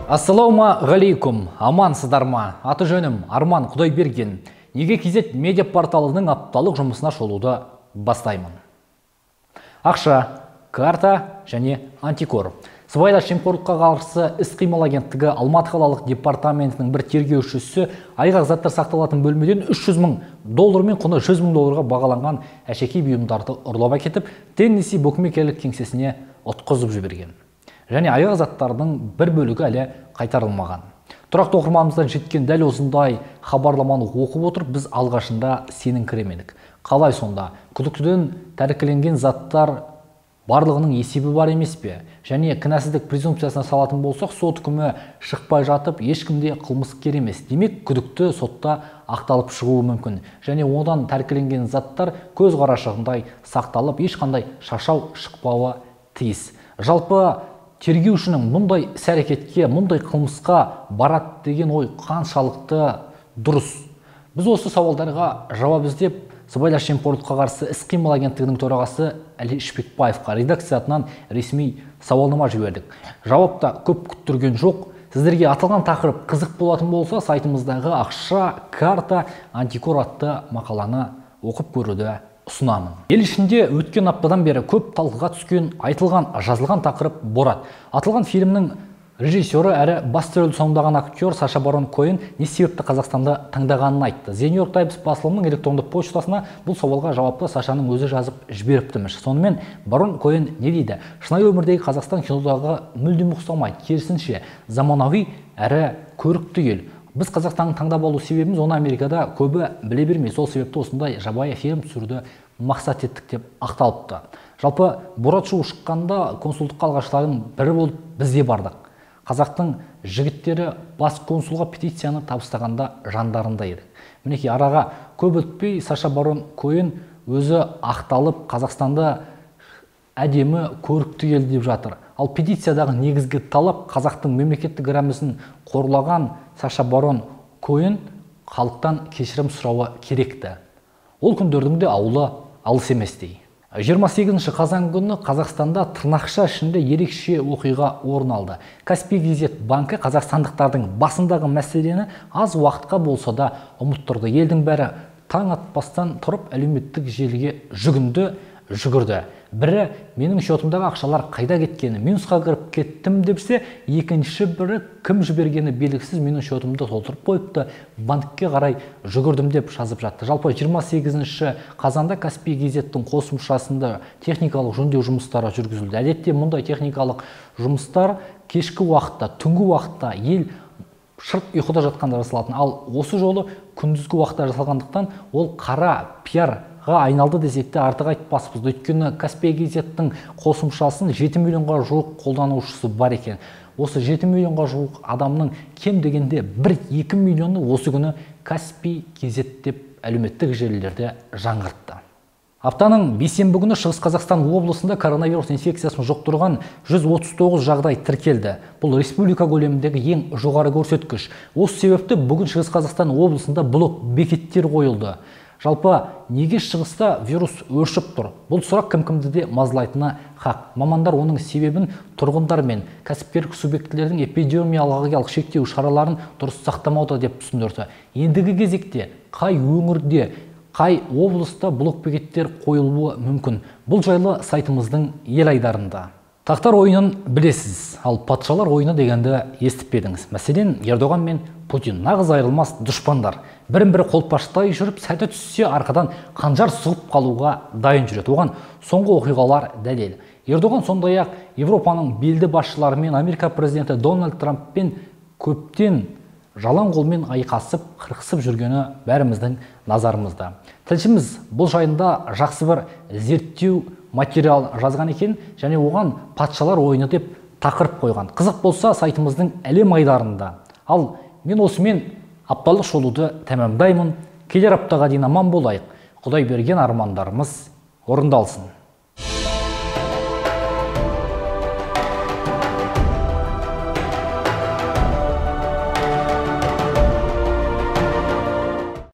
Ассалаумағалейкум, амансыздар ма? Аты жөнім Арман Құдайберген. Неге KZ медиа порталының апталық жұмысына шолуды бастаймын. Ақша, карта және антикор. Сыбайлас жемқорлыққа қарсы іс-қимыл агенттігі Алматы қалалық департаментінің бір тергеушісі айғақ заттар сақталатын бөлмеден 300 мың доллар мен құны 100 мың долларға бағаланған әшекей бұйымдарды ұрлап әкетіп, Теннесси букмекерлік кеңсесіне ұтқызып жіберген. Және айғақ заттардың бір бөлігі әлі қайтарылмаған. Тұрақты оқырманымыздан жеткен дәл осындай хабарламаны оқып отырып, біз алғашында сеніңкіремедік. Қалай сонда? Күдіктіден тәркіленген заттар барлығының есебі бар емес пе? Және кінәсіздік презумпциясына салатын болсақ, сот үкімі шықпай жатып, ешкім де қылмыскер емес. Демек, күдікті сотта ақталып шығуы мүмкін. Және одан тәркіленген заттар көз қарашығындай сақталып, ешқандай шашау шықпауы тиіс. Жалпы тергеушінің мұндай іс-әрекетке, мұндай қылмысқа барады деген ой қаншалықты дұрыс? Біз осы сауалдарға жауап іздеп, Сыбайлас жемқорлыққа қарсы іс-қимыл агенттігінің төрағасы Әли Шпекбаевқа редакция атынан ресми сауалнама жібердік. Жауап та көп күттірген жоқ. Сіздерге аталған тақырып қызық болатын болса, сайтымыздағы ақша, карта, антикор атты мақаланы оқып көруді ұсынамын. Ел ішінде өткен аптадан бері көп талқыға түскен, айтылған, жазылған тақырып Борат. Аталған фильмнің режиссері әрі басты рөлді сомдаған актер Саша Барон Коэн не себепті Қазақстанды таңдағанын айтты. The New York Times басылымының электронды почтасына бұл сауалға жауапты Сашаның өзі жазып жіберіпті-міш. Сонымен Барон Коэн не дейді? Шынайы өмірдегі Қазақстан кинодағы мүлдем ұқсамайды. Керісінше, заманауи әрі көрікті ел. Біз Қазақстанды таңдап алу себебіміз оны Америкада көбі біле бермей. Сол себепті осындай жабайы фильм түсіруді мақсат еттік деп ақталыпты. Жалпы Борат шоуы шыққанда консулдыққа алғашқылардың бірі болып біз де бардық. Қазақтың жігіттері бас консулға петицияны табыстағанда жандарында еді. Мінекей, араға көп өтпей Саша Барон Коэн өзі ақталып, Қазақстанды әдемі көрікті ел деп жатыр. Ал петициядағы негізгі талап қазақтың мемлекеттік рәмізін қорлаған Саша Барон Коэн халықтан кешірім сұрауы керекті. Ол күндердің де ауылы алыс еместей. 28 қазан күні Қазақстанда тырнақша ішінде ерекше оқиға орын алды. Каспий KZ банкі қазақстандықтардың басындағы мәселені аз уақытқа болса да ұмыттырды. Елдің бәрі таң атпастан тұрып әлеуметтік желіге жүгінді, жүгірді. Бірі менің счетымдағы ақшалар қайда кеткені, минусқа кіріп кеттім депсе, екінші бірі кім жібергені белгісіз менің счетымды толтырып қойыпты, банкке қарай жүгірдім деп жазып жатты. Жалпы 28 қазанда Каспий KZ-тің қосымшасында техникалық жөндеу жұмыстары жүргізілді. Әдетте мұндай техникалық жұмыстар кешкі уақытта, түнгі уақытта ел шырт ұйқыда жатқанда жасалатын. Ал осы жолы күндізгі уақытта жасалғандықтан ол қара пиар айналды десек те артық айтпаспыз. Өйткені Каспий KZ-тің қосымшасын 7 миллионға жуық қолданушысы бар екен. Осы 7 миллионға жуық адамның кем дегенде 1-2 миллионы осы күні Каспий KZ деп әлеуметтік желілерде жаңғыртты. Аптаның бейсенбі күні Шығыс Қазақстан облысында коронавирус инфекциясын жұқтырған 139 жағдай тіркелді. Бұл республика көлеміндегі ең жоғары көрсеткіш. Осы себепті бүгін Шығыс Қазақстан облысында блок бекеттер қойылды. Жалпы, неге шығыста вирус өршіп тұр? Бұл сұрақ кім-кімді де мазалайтыны хақ. Мамандар оның себебін тұрғындар мен кәсіпкерлік субъектілердің эпидемиологиялық шектеу шараларын дұрыс сақтамауда деп түсіндірді. Ендігі кезекте қай өңірде, қай облыста блок бекеттер қойылуы мүмкін? Бұл жайлы сайтымыздың ел айдарында. Тақтар ойынын білесіз, ал патшалар ойыны дегенді естіп пе едіңіз? Мәселен, Ердоған мен Путин нағыз айырылмас дұшпандар. Бірін-бірі қолпаштай жүріп, сәті түссе арқадан қанжар сұғып қалуға дайын жүреді. Оған соңғы оқиғалар дәлел. Ердоған сондай-ақ Европаның белді басшыларымен Америка президенті Дональд Трамппен көптен жалаң қолмен айқасып, қырқысып жүргені бәріміздің назарымызда. Тілшіміз бұл жайында жақсы бір зерттеу материал жазған екен және оған патшалар ойыны деп тақырып қойған. Қызық болса сайтымыздың әлем айдарында. Ал мен осымен апталық шолуды тәмамдаймын. Келер аптаға дейін аман болайық. Құдай берген армандарымыз орындалсын.